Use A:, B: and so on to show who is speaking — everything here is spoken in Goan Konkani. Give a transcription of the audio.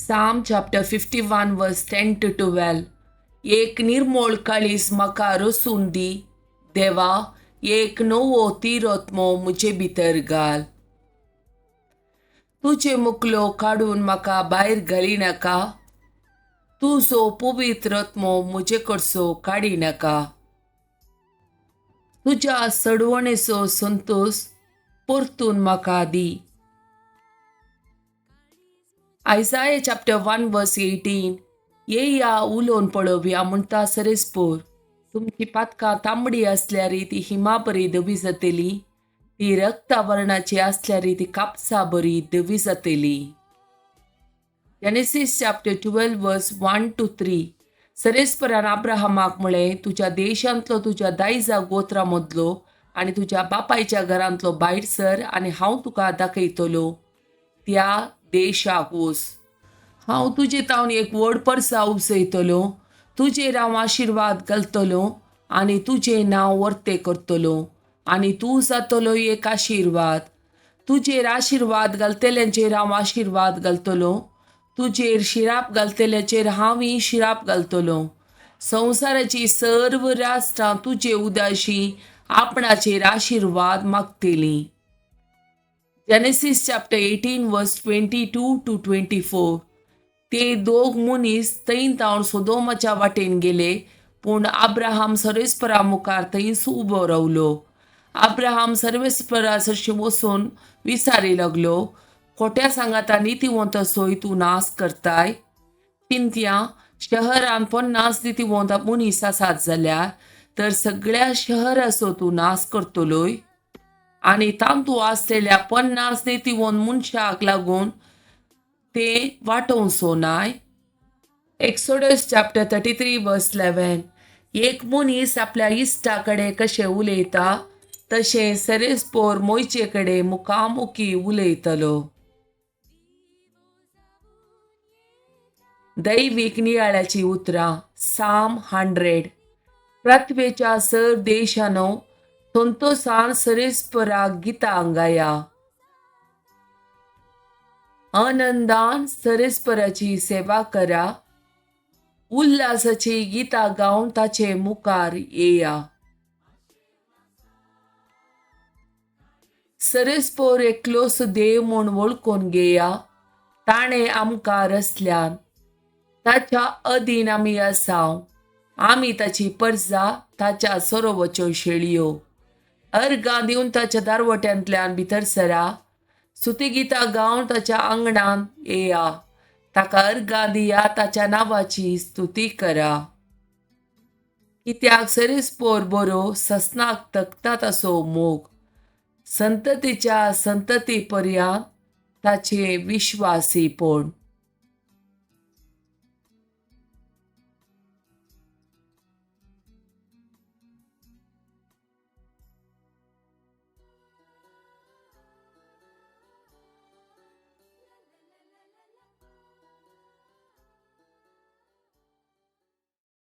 A: Psalm chapter 51 verse 10 to 12. एक निर्मोळ काळीज म्हाका रचून दी देवा, एक नवो थीर आत्मो म्हजे भितर घाल. तुजे मुखलो काडून म्हाका भायर घालिनाका, तुजो पवित्र आत्मो म्हजे कडचो काडिनाका. तुज्या सोडवणेचो संतोश परतून म्हाका दी. Isaiah chapter 1 verse 18. येया, उलोवन पळोवया म्हणटा सरेस्पोर. तुमची पातकां तांबडी आसल्यार ती हिमा बरी धवी जातली, ती रक्तावर्णाची आसल्यार ती कापसा बरी धवी जातली. Genesis chapter 12 verse 1 to 3. सरेस्परान अब्राहमाक म्हळें, तुज्या देशांतलो, तुज्या दायजा गोत्रा मदलो आनी तुज्या बापायच्या घरांतलो भायर सर आनी हांव तुका दाखयतलो त्या देशाक वच. हांव तुजे तावन एक व्हड परसा उपजयतलो, तुजेर हांव आशिर्वाद घालतलो आनी तुजें नांव वर्तें करतलो आनी तूं जातलो एक आशिर्वाद. तुजेर आशिर्वाद घालतल्यांचेर हांव आशिर्वाद घालतलो, तुजेर शिराप घालतल्याचेर हांवूय शिराप घालतलो. संवसाराची सर्व राष्ट्रां तुजे उदाशी आपणाचेर आशिर्वाद मागतलीं. Genesis chapter 18 verse 22 to 24. ते दोग मनीस थंय तावन सोदोमाच्या वाटेन गेले, पूण अब्राहम सर्वेस्परा मुखार थंयच उबो रावलो. अब्राहम सर्वेस्परा सरशी वचून विचारी लागलो, खोट्या सांगाता नितीवंत सोय तूं नाश करताय? चिंतया, शहरान 50 नितीवंत मनीस आसात जाल्यार तर सगळ्या शहराचो तूं नाश करतलोय? आनी तांतू आसलेल्या 50 नितीवंत मनशाक लागून ते वाटोवचो नाय? Exodus chapter 33 verse 11. एक मनीस आपल्या इश्टा कडेन कशें उलयता तशें सरेस्पोर मोयचे कडेन मुखामुखी उलयतलो. दैवीक नियाळाची उतरां. साम 100. पृथ्वेच्या सर देशानो, संतोसान सरेस्पराक गितां गाया. आनंदान सरेस्पराची सेवा करा, उल्हासाची गितां गावन ताचे मुखार येया. सरेस्पोर एकलोच देव म्हूण वळखून घेया. ताणें आमकां रचल्यान, ताच्या अधीन आमी आसाव. आमी ताची परजा, ताच्या सरोवच्यो शेळयो. अर्गां दिवन ताच्या दारवट्यांतल्यान भितर सरा, स्तुतीगितां गावन ताच्या आंगणान येया. ताका अर्गां दिया, ताच्या नांवाची स्तुती करा. कित्याक सरेस्पोर बरो, ससनाक तकता ताचो मोग, संततीच्या संतती पर्यंत ताचे विश्वासीपण.